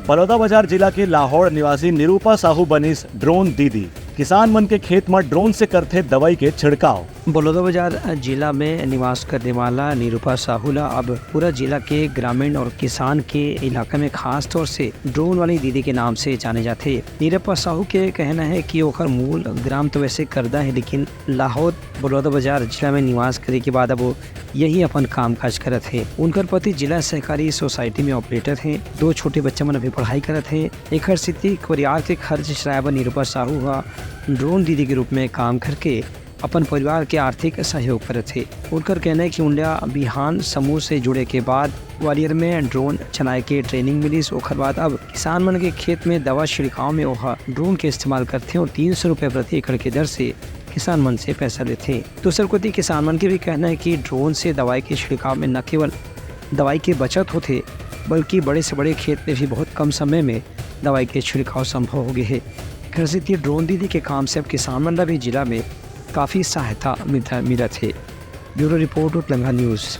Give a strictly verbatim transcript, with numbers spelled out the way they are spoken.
बलौदाबाजार जिला के लाहौड़ निवासी निरूपा साहू बनिस ड्रोन दीदी। किसान मन के खेत म ड्रोन से करथे दवाई के छिड़काव। बलौदाबाजार जिला में निवास करने वाला निरूपा साहू ला अब पूरा जिला के ग्रामीण और किसान के इलाका में खास तौर से ड्रोन वाली दीदी के नाम से जाने जाथे। निरूपा साहू के कहना है कि ओकर मूल ग्राम तो वैसे करदा है, लेकिन लाहौद बलौदाबाजार जिला में निवास करे के बाद अब वो यही अपन काम काज करत हे। उनकर पति जिला सहकारी सोसाइटी में ऑपरेटर हैं। दो छोटे बच्चा मन अभी पढ़ाई करत हैं। एकर सेती परिवार के खर्च चलाए बर निरूपा साहू ह ड्रोन दीदी के रूप में काम करके अपन परिवार के आर्थिक सहयोग करत हे। उनकर कहना है कि उनला बिहान समूह से जुड़े के बाद ग्वालियर में ड्रोन चलाए के ट्रेनिंग मिलिस। ओकर बाद अब किसान मन के खेत में दवा छिड़काव में ओहा ड्रोन के इस्तेमाल करथे और तीन सौ रुपये प्रति एकड़ के दर से किसान मन से पैसा लेथे। दूसर कोति किसान मन के भी कहना है कि ड्रोन से दवाई के छिड़काव में न केवल दवाई के बचत होथे, बल्कि बड़े से बड़े खेत में भी बहुत कम समय में दवाई के छिड़काव संभव हो गए हे। एकर सेती ड्रोन दीदी के काम से अब किसान मन ला भी जिला में काफ़ी सहायता मिलता, मिलत हे। Bureau report, Utlanga news.